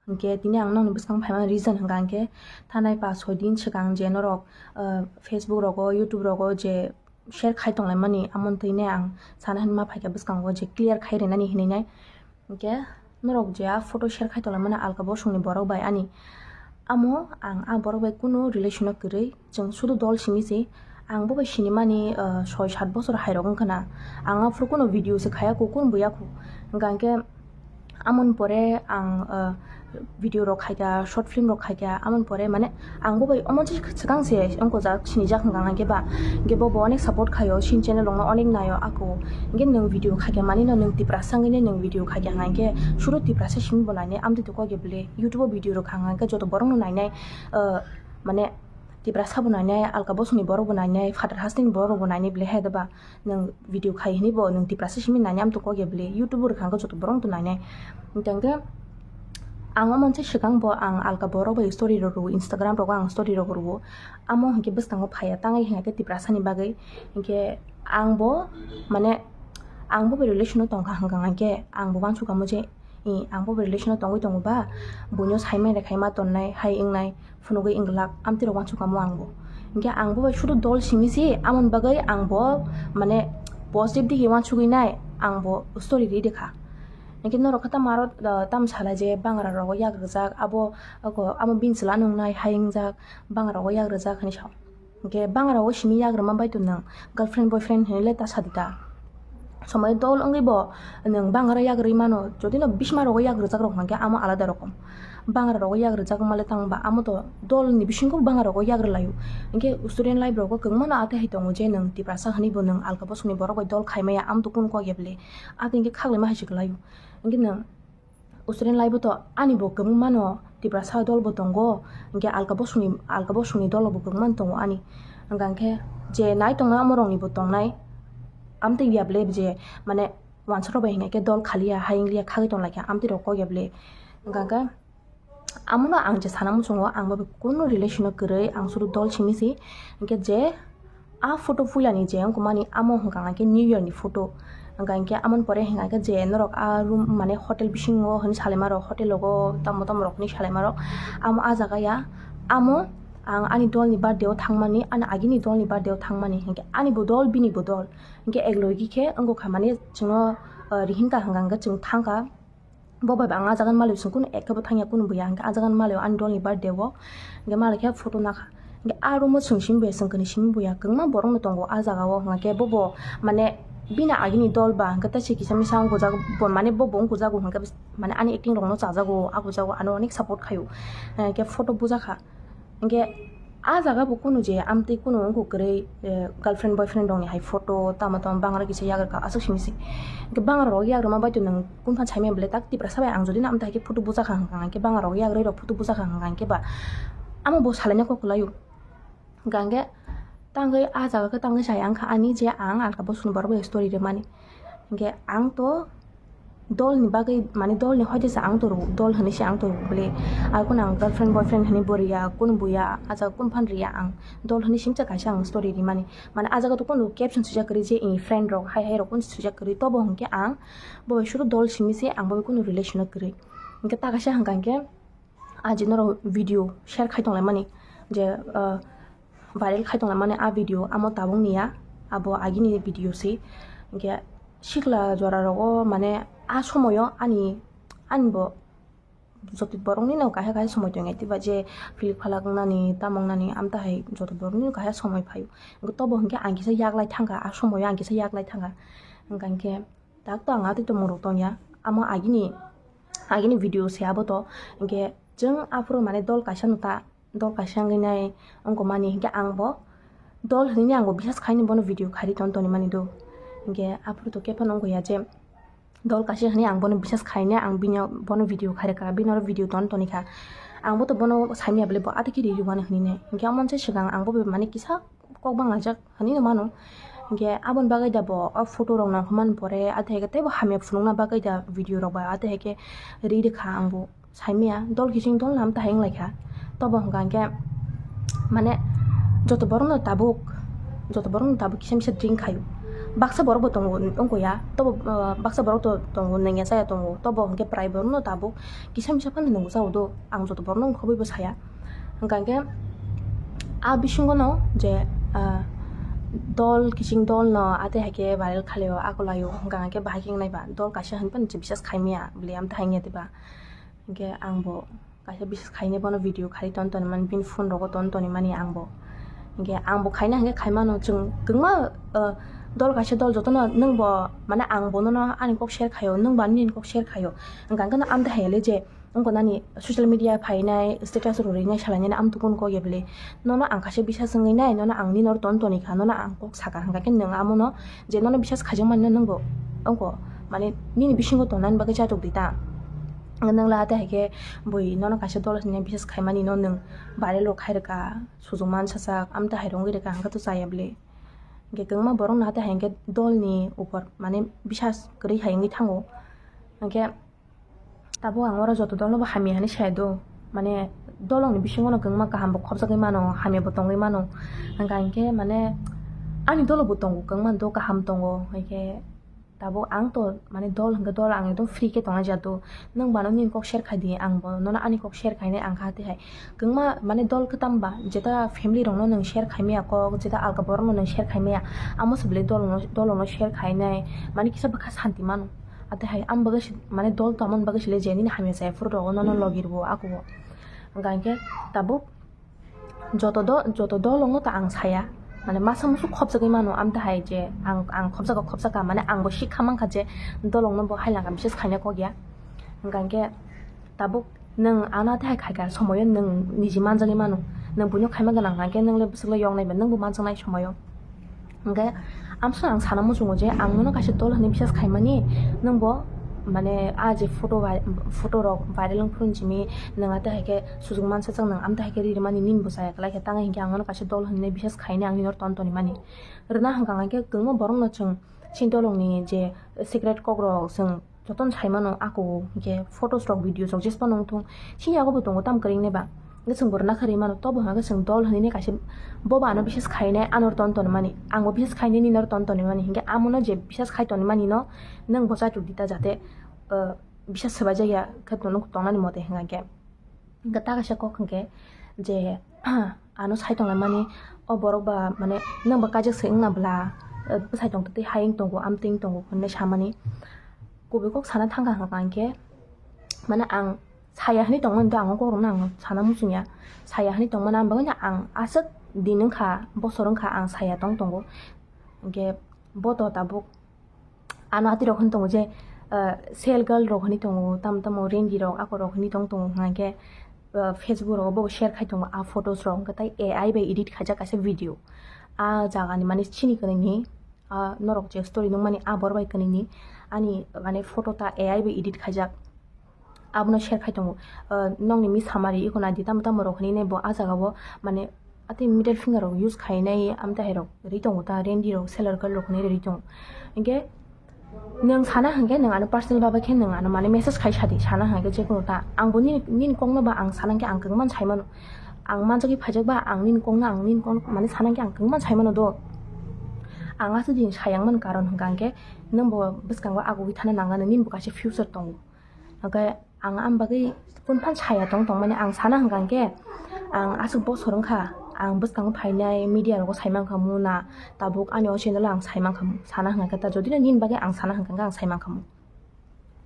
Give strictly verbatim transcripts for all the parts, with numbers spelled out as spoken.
Hwnkhe tini ang nokni bwskango phaimani reason hwnkha hwnkhe thanai pash soi din swkang je norok, ah, Facebook rogo, YouTube rogo je share khai tonglaimani, amoni thwinai ang sana hinma phaikha bwskango je clear khai rinani hinwi nai. Hwnkhe norok je a photo share khai tonglaimani alka bosongni borok bai ani, amo ang a borok bai kunu relation o kwrwi. Chwng sudu dol simi se, ang bo bai sinimani, ah, soi sat bosor hai rok wngkha na. Ang aphuru kuno video se khaya kho, kun buya kho. Hwnkha hwnkhe amoni pore ang, ah, video rok khaikha, short film rok khaikha, amoni pore mane ang bo bai omo se swkang se wngkojak, sinijak hwnkha hwnkhe ba. Hwnkhe bo bo onek support khaio, sini channel rok no onek naio ako. Hwnkhe nwng video khaikha mani no nwng Tiprasa wngwi nwng video khaikha hwnkha hwnkhe sudu Tiprasa simi bo nainai, amtwi to kok ya bwle YouTube o video rok kha hwnkha hwnkhe joto borok no nainai, ah, mane Tiprasa bo nainai, alka bosongni borok bo nainai, phatar hasteni borok bo nainai, bwle hai da ba nwng video khai hwnwi bo nwng Tiprasa simi nainai, amtwi kok ya bwle YouTube o rwkha hwnkhe joto borok to nainai. Hwnkhe ang omo se swkang bo ang alka borok bai story rok rwo, Instagram rogo ang story rok rwo, amo hwnkhe bwskango phaiya tangai hwnkhe Tiprasa ni bagwi. Hwnkhe ang bo mane ang bo bai relation o tongkha hwnkha hwnkhe ang bo uansukha mo je, i, ang bo bai relation o tongwi tongo ba, buino saimai rwkhaima tonnai hai wngnai phunugwi wngwlak, amtwi rok uansukha mo ang bo. Hwnkhe ang bo bai sudu dol simi se, amoni bagwi ang bo mane positive digi uansugwi nai ang bo story ri rwkha. Hwnkhe norok khe tamo aro, ah, tamo sala je bangra rogo yak rwjak, abo, abo bini chwla nungnai hai wngjak, bangra rogo yak rwjak hinwi sa. Hwnkhe bangra o simi yagrwma bai tong nwng girlfriend boyfriend hinwi le ta sadi ta. Somoi dol wngwi bo nwng bangra yagrwi mano, jodi no bisma rogo yagrwjak rok hwnkhe amo alada rokom. Bangra rogo yagrwjak wngma le tang ba amo to dol ni bisingo bangra rogo yagrwlaio. Hwnkhe student life rogo kwbangma no atwi hai tongo je nwng Tiprasa hinwi bo nwng alka bosongni borok bai dol khai maya, amo to kunu kok ya bwle. Atwi hwnkhe khaklaima hai se kwlaio. Hwnkhe nwng student life o to ani bo kwbangma no Tiprasa dol bo tongo, hwnkhe alka bosongni, alka bosongni dol bo kwbangma no tongo ani. Hwnkha hwnkhe je nai tongnai amo rok ni bo tongnai, amtwi ya bwle je mane uansuk rok bai hwnkhe dol khaliya, hayung liya, khagwi tonglaikha, amtwi rok kok ya bwle. Hwnkha hwnkhe amo no ang je sana muchungo, ang bo kunu relation o kwrwi, ang sudu dol simi se. Hwnkhe je a photo puila ni je wngkha mani, amo hwnkha hwnkhe New Year ni photo. Hwnkha hwnkhe amoni pore hwnkha hwnkhe je norok a room mane hotel bisingo hinwi salaima rok, hotel rogo tamo tamo rok hinwi salaima rok, amo a jaga ya. Amo ang ani dol ni birthday o thangmani, ani agini dol ni birthday o thangmani, hwnkhe ani bo dol, bini bo dol, hwnkhe ek logi khe wngkha mani chwngno, ah, rihinka hwnkha hwnkhe chwng thangkha. Bo bai ba ang a jaga ni malwi chwng kunu ekhe bo thangya, kunu buya, hwnkhe a jaga ni malwi ani dol ni birthday o, hwnkhe malwi khe photo nakha. Hwnkhe a room o chwng simi buya, chwng kwnwi simi buya, kwbangma borok no tongo a jaga o, hwnkhe bo bo mane bini agini dol ba, hwnkhe tei se kisa misa wngkujak bo, mane bo bo wngkujago, hwnkhe mane ani acting rok no chajago, a kujago, ano onek support khaio, hwnkhe photo bujakha. Hwnkhe a jaga bo kunu je amtwi kunu wngkha kwrwi, eh, girlfriend boyfriend rokni hai photo tamo tamo bangra kisa yagrwkha aswk simi se. Hwnkhe bangra rok yagrwma bai twi nwng kung phan saimaya bwle tak Tiprasa bai ang jodi no amtwi hai khe photo bujakha hwnkha hwnkhe bangra rok yagrwi rok photo bujakha hwnkha hwnkhe ba amo bo salaina kok kwlaio. Hwnkha hwnkhe tangwi a jaga khe tangwi sai ang kha ani je ang alka bosongni borok bai story rwmani. Hwnkhe ang to dol ni bagwi, mane dol ni hoite se ang to rwo, dol hinwi se ang to rwo bwle. Ar kunu ang girlfriend boyfriend hinwi bo riya, kunu buya, a jaga kunu phan riya ang. Dol hinwi singcha kaisa ang story rimani. Mane a jaga to kunu caption swijak kwrwi je, eh, friend rok hai hai rok kunu swijak kwrwi. Tobo hwnkhe ang bo bai suru dol simi se, ang bo bai kunu relation o kwrwi. Hwnkhe ta kaisa hwnkha hwnkhe, a je norok video share khai tonglaimani je, ah, viral khai tonglaimani a video amo tabuk ni ya, abo agini video se. Hwnkhe sikla jora rogo mane a somoyo ani, ani bo joto borok ni no kaisa kaisa somoi tong ya, tei ba je philik phalak wngnani, tamo wngnani, amtwi hai joto borok ni no kaisa somoi phaio. Hwnkhe tobo hwnkhe ang kisa yaklai thangkha, a somoyo ang kisa yaklai thangkha. Hwnkha hwnkhe tak to ang atwi tongmung rok tong ya, amo agini, agini video se abo to. Hwnkhe chwng aphuru mane dol kaisa no ta, dol kaisa wngwi nai wngkha mani, hwnkhe ang bo dol hinwi ang bo bisas khaini bono video khairi ton toni mani do. Hwnkhe aphuru to khe phano wngkha ya je dol kaisa hinwi ang bono bisas khaina, ang bini bono video khairwkha, bini oro video ton tonikha. Ang bo to bono saimaya bwle bo atwi khe riri wano hinwi nai. Hwnkhe omo se swkang ang bo mane kisa kok banglaijak hinwi no mano. Hwnkhe aboni bagwi da bo o photo rok nangkukmani pore, atwi hai khe teibo hamya phunukna bagwi da video rok bai atwi hai khe ri rwkha ang bo. Saimaya dol kising dol nam tahai wnglaikha. Tobo hwnkha hwnkhe mane joto borokno tabuk, joto borokno tabuk kisa misa drink khaio. Baksa borok bo tongo wngkha ya, tobo baksa borok to tongo nangya chaya tongo, tobo hwnkhe prai borokno tabuk kisa misa phano nangwi chao do, ang joto borokno wngkha bwbo saya. Hwnkha hwnkhe a bisingo no je dol kiching dol no atwi hai khe viral khalio akulaio, hwnkha hwnkhe bahai khe wngnai ba dol kaisa hwnphano je bisas khaimaya bwlwi amtwi hai wngya diba. Hwnkhe ang bo kaisa bisas khainai bono video khai ton toni mani, bini phone rogo ton toni mani ang bo. Hwnkhe ang bo khaina hwnkhe khaimano chwng kwbangma dol kaisa dol jotono nwng bo mane ang bonono ani kok share khaio, nwng bo ani nini kok share khaio. Hwnkha hwnkhe no amtwi hai le je wngkha nani social media phainai status rw rinai salainai amtwi kun kok ya bwle. Nono ang kaisa bisas wngwi nai, nono ang nini oro ton toni kha, nono ang kok sakha hwnkha khe nwng amono je nono bisas khaijakmani no nwng bo wngkha mane nini bisingo tongnani bagwi chatok di ta. Nwng la atwi hai khe bui nono kaisa dol hinwi bisas khaimani no nwng viral rok khai rwkha, sujung mansa sak amtwi hai rw wngwi rwkha hwnkhe to chaya bwle. Hwnkhe kwbangma borok no atwi hai hwnkhe dol ni upor mane bisas kwrwi hai wngwi thango. Hwnkhe tabuk ang oro joto dol no bo hamya hinwi saya do, mane dolong ni bisingo no kwbangma kaham bo khopjagwi mano, hamya bo tongwi mano. Hwnkha hwnkhe mane ani dolo bo tongo, kwbangma do kaham tongo, hwnkhe tabuk ang to mane dol hwnkhe dol ang ekdom free khe tongnai jato. Nwng bano nini kok share khai di, ang bo nono ani kok share khainai ang kha tei hai. Kwbangma mane dol kwtam ba jeta family rokno nwng share khaimaya kok, jeta alka borokno nwng share khaimaya, amo se bwlai dolno, dolno share khainai mane kisa bwkha santi mano. Atwi hai ang bagwi se mane dol tongmani bagwi se le je nini hamya chaya phuru rogo nono logi rwo ako. Hwnkha hwnkhe tabuk joto do-, joto dolongno ta ang saya, mane masa musu khopjagwi mano, amtwi hai je ang, ang khopjago, khopjaka, mane ang bo sikha mankha je dolongno bo hailangkha, bises khaina kok ya. Hwnkha hwnkhe tabuk nwng ano atwi hai khaikha, somoyo nwng niji manjagwi mano, nwng buino khaima gwnang hwnkhe nwng le bwswk le yoknai ba, nwng bo manjaknai somoyo. Hwnkhe amswk ang sana muchungo je ang nono kaisa dol hinwi bisas khaimani, nwng bo mane a je photo vai-, photo rok viral wng phuru simi nwng atwi hai khe sujung mansa chwng nwng amtwi hai khe ri rwmani nini bo chaya kwlai khe, tang hinkhe ang nono kaisa dol hinwi bisas khainai ang nini oro ton toni mani. Rwna hwnkha hwnkhe kwbangma borokno chwng chini dolongni je secret kok rok chwng jotono sai mano, ako hwnkhe photos rok, videos rok jespa nung thung, chini yago bo tongo tamo kwrwini ba. Hwnkhe chwng bo rwna kharwi mano, tobo hwnkhe chwng dol hinwi kaisa bobo ano bises khainai, ano ton ton mani, ang bo bises khainai nini oro ton ton mani, hwnkhe amono je bises khai ton mani no nwng bo chaitok di ta, jate, uh, bises swbai jakya khe tong-, tongnani mote hwnkhe. Hwnkhe ta kaisa kok hwnkhe je, ano sai tonglaimani, o borok ba mane nwng ba kaijak se wngna bwla, bwsai tongtwtwi hai wng tongo, amtwi wng tongo hwnwi samani. Kubui kok sana thangkha hwnkha hwnkhe, mane ang saya hinwi tongmani, ang o kokrokno ang sana muchungya, saya hinwi tongmani, ang bagwino ang aswk din wngkha, bosor wngkha ang saya tong tongo. Hwnkhe bo to tabuk ano atwi rok hwn tongo je, ah, sel girl rok hwnwi tongo, tamo tamo rengi rok ako rok hwnwi tong tongo hwnkhe, ah, Facebook rogo bo share khai tongo a photos rok, hwnkhe tai A I bai edit khaijak kaisa video. A jagani mane chini kwnwi ni, ah, norok je story nukmani a bor bai kwnwi ni ani mane photo ta A I bai edit khaijak. Abono share khai tongo. Ah, nokni mi samari iko nai di tamo tamo rok hinwi nai bo ah jaga o mane atwi middle finger rok use khainai amtwi hai rok ri tongo ta, rendi rok, seller girl rok hinwi ri tongo. Hinkhe nwng sana hinkhe nwng ano personal baba khe nwng ano mane message khai sadi, sana hinkhe jekono ta. Ang bo nini, nini kokno ba ang sana hinkhe ang kwbangma sai mano. Ang manjagwi phaijak ba ang nini kokno, ang nini kokno mane sana hinkhe ang kwbangma sai mano do. Ang aswk din sayang mani karon hinkha hinkhe nwng bo bwskango agugwi thana nang nani, nini bo kaisa future tongo. Hwnkhe ang am bagwi kunphan saya tong tongmani ang sana hwnkha hwnkhe, ang aswk bosor wngkha, ang bwskango phainai media rogo sai mankha mu na, tabuk ani o channel o ang sai mankha mu, sana hwnkha khe ta jodi no nini bagwi ang sana hwnkha hwnkhe ang sai mankha mu.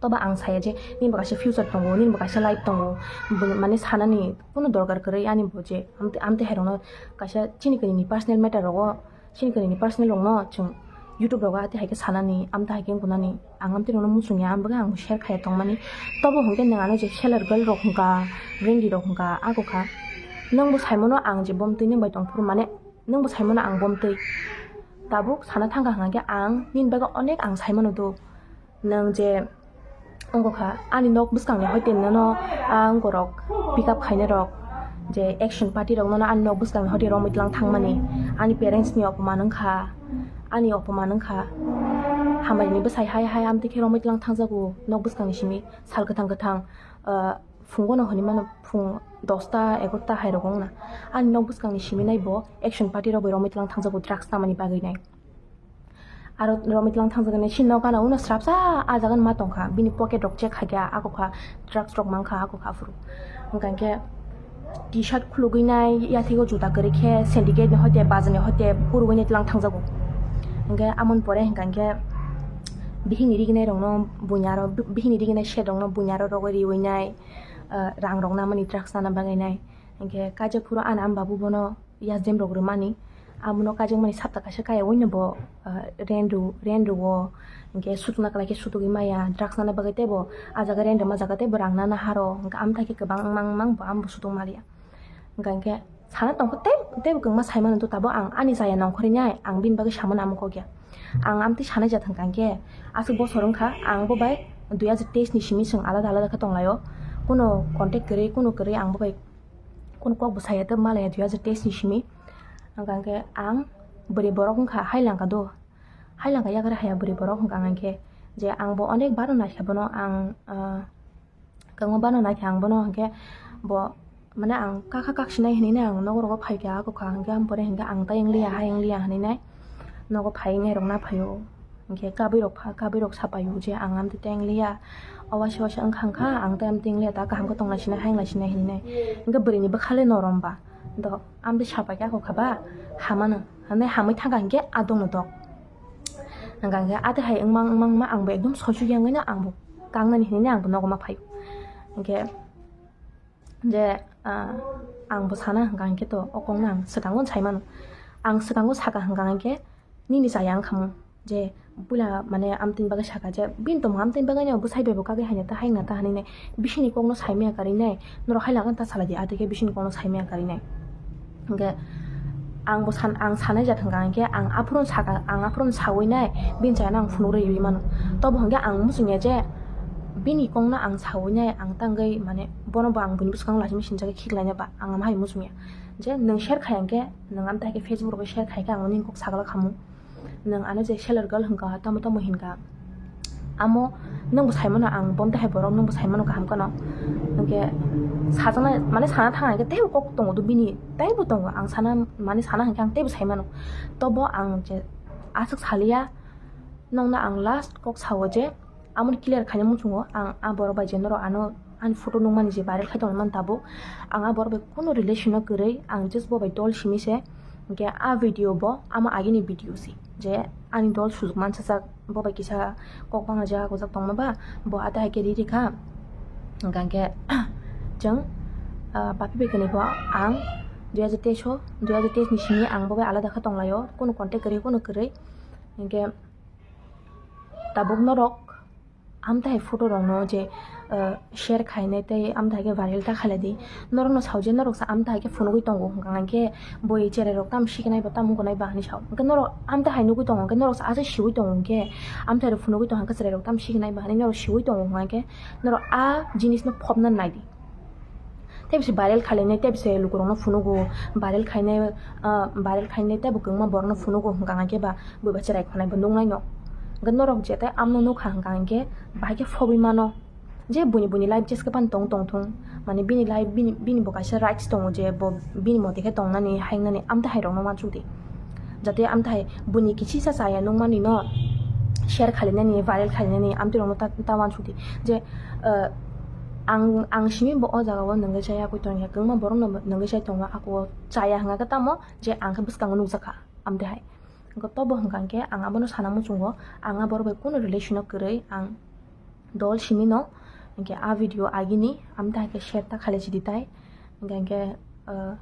Toba ang saya je nini bo kaisa future tongo, nini bo kaisa life tongo, bo mane sanani kunu dorkar kwrwi ani bo je amtwi, amtwi hai rokno kaisa chini kwnwi ni personal matter rogo, chini kwnwi ni personal rokno chwng YouTube rogo atwi hai khe sanani, amtwi hai khe wngkha nani, ang amtwi rokno muchungya, ang bagwi ang share khaiya tongmani. Tobo hwnkhe nwng ano je seller girl rok hwnkha, rendi rok hwnkha, ako kha. Nwng bo sai mano ang je bomtwi nwng bai tong phuru, mane nwng bo sai mano ang bomtwi. Tabuk sana thangkha hwnkha khe ang nini bagwi onek ang sai mano do. Nwng je wngkha ani nok bwskangni hoite nono, ah, wngkorok pick up khainai rok, je action party rok nono ani nok bwskangni hoite romwi tlang thangmani, ani parents ni opoman wngkha, ani opoman wngkha. Hambai ni bwsai hai hai amtwi khe romwi tlang thangjago nok bwskangni simi sal kwthang kwthang, ah, phungo no hinwi mano phung dosta egarota hai rok wngna. Ani nok bwskangni simi nai bo action party rok bai romwi tlang thangjago drugs tamani bagwi nai. Aro romwi tlang thangjaknai, chini nok gana uno srapsa ah jaga ma tongkha, bini pocket rok check khaikha, ako kha drugs rok mankha, ako kha phuru. Hwnkha khe T-shirt khulugwi nai, yathego juta kwrwi khe syndicate ni hoite, bazar ni hoite, purugwi nai tlang thangjago. Hwnkhe amoni pore hwnkha khe bihikni riginai rokno buini aro, bihikni riginai set rokno buini aro rogwi riwi nai, ah, rang rok namani drugs nana bagwi nai. Hwnkhe kaijak phuru ani ama babu bono yasdem rok rwmani, amono kaijakmani sapta kaisa kaya oino bo, ah, rent rw-, rent rwo, hwnkhe sutuna kwlai khe sutugwi maya, drugs nana bagwi teibo ah jaga rent rwma jaga teibo rang nana haro, hwnkhe amtha khe kwbang wngmang wngmang bo amo bo sutung maliya. Hwnkha hwnkhe sana tongkha tei, teibo kwbangma saimano to tabuk ang ani chaya nongkhorwi nai, ang bini bagwi samano amo kok ya. Ang amtwi sanai jat hwnkha hwnkhe aswk bosor wngkha, ang bo bai dui hajar teis ni simi chwng alada alada khe tonglaio, kuno contact kwrwi, kuno kwrwi ang bo bai Kunu kok bo saya tei malaya dui hajar teis ni simi. Hwnkha hwnkhe ang bwrwi borok wngkha, hai langkha do. Hai langkha yakarwi haya bwrwi borok hwnkha hwnkhe je ang bo onek bar no naikha bono ang, ah, kwbangma bar no naikha ang bono hwnkhe bo mane ang kakha kaksinai hinwi ang nogo rogo phaikha, ako kha hwnkhe ang pore hwnkhe ang tai wngliya, hai wngliya hinwi nai nogo phai wngnai rok na phaio. Hwnkhe kabwi rok pha, kabwi rok sapaio je ang amtwi teng liya, o waisa waisa wngkha wngkha, ang tei amtwi teng liya, ta kaham khe tong lai sinai, hai wng lai sinai hinwi nai. Hwnkhe bwrwini bwkha le norom ba, do amtwi sapai khe ako kha ba hamano, hwnwi hamwi thangkha hwnkhe adong no dok. Hwnkha hwnkhe atwi hai wngmang wngmang wngma ang bo ekdom soisuk ya wngwi no ang bo kangnani hinwi nai ang bo nogo ma phaio. Hwnkhe je, ah, ang bo sana hwnkha hwnkhe to o kokno ang swkango sai mano. Ang swkango saka hwnkha hwnkhe nini chaya wngkha mo je puila mane amtwini bagwi saka je bini tongmung amtwini bagwi no bwsai bai bo kagwi haina ta haina ta hinwi nai bisingni kokno sai maya karwi nai norok hai langkha ta salai di atwi khe bisingni kokno sai maya karwi nai. Hwnkhe ang bo san-, ang sanai jat hwnkha hwnkhe ang aphuru saka, ang aphuru sawi nai bini chayano ang phunuk rwi rwi mano. Tobo hwnkhe ang muchungya je bini kokno ang sawi nai ang tangwi mane bono bo ang buini bwskango laisima sinchagwi khiklaina ba ang ama hai muchungya je nwng share khai hwnkhe nwng amtwi hai khe Facebook rogo share khai khe ang nini kok sagla khamu. Nwng ano je seller girl hwnkha tamo tamo hinkha. Amo nwngbo saimano ang bomtwi hai borok nwngbo saimano kaham kheno. Hwnkhe sajaknai mane sana thang hwnkhe teibo kok tongo do bini teibo tongo ang sana mane sana hwnkhe ang teibo saimano. Tobo ang je aswk saliya nokno ang last kok sao je amoni clear khaina muchungo ang a borok bai je norok ano ani photo nukmani je viral khai tongmani tabuk ang a borok bai kunu relation no kwrwi ang just bo bai dol simi se. Hwnkhe a video bo amo agini video se je ani dol sujuk mansajak bo bai kisa kok banglaijak gojak tongma ba bo ata hai khe riri kha. Hwnkha hwnkhe chwng, ah, papi bai kwnwi bo ang dui hajar teis o, dui hajar teis ni simi ang bo bai alada khe tonglaio, kunu contact kwrwi kunu kwrwi. Hwnkhe tabuk norok amtwi hai photo rokno je, ah, share khainai tei amtwi hai khe viral ta khailai di. Norokno sao je norok sa amtwi hai khe phunugwi tongo hwnkha hwnkhe boi cherai rok tam sikinai ba tam wngkha nai ba hinwi sao. Hwnkhe norok amtwi hai nugwi tongo hwnkhe norok sa aswk siwi tongo hwnkhe amtwi hai rok phunugwi tongkha hwnkhe cherai rok tam sikinai ba hinwi norok siwi tongo hwnkha hwnkhe norok a jinisno phobna nai di. Tei bisi viral khainai, tei bisi lukurokno phunugo, viral khainai, ah, viral khainai tei bo kwbangma borokno phunugo hwnkha hwnkhe ba bui ba cherai khonai bo nuknai no. Hwnkhe norok je tei amno nukha hwnkha hwnkhe bahai khe phobwi mano. Je buini buini life jeske phano tong tong thung, mane bini life bini, bini bo kaisa rights tongo je bo bini mote khe tongnani, haingnani, amtwi hai rokno uansuk di. Jate amtwi hai buini kisisa chaya nukmani no share khainani, viral khainani, amtwi rokno ta, ta uansuk di. Je, ah, ang, ang simi bo o jaga o nungwi chaya koi tongya, kwbangma borok no nungwi chai tongo, ako chaya hwnkha khe tamo je ang khe bwskango nukjakha, amtwi hai. Hwnkhe tobo hwnkha hwnkhe ang abono sana muchungo, ang a borok bai kunu relation o kwrwi, ang dol simi no, hwnkhe a video agini, amtwi hai khe share ta khailai sidi tai, hwnkhe, hwnkhe, ah,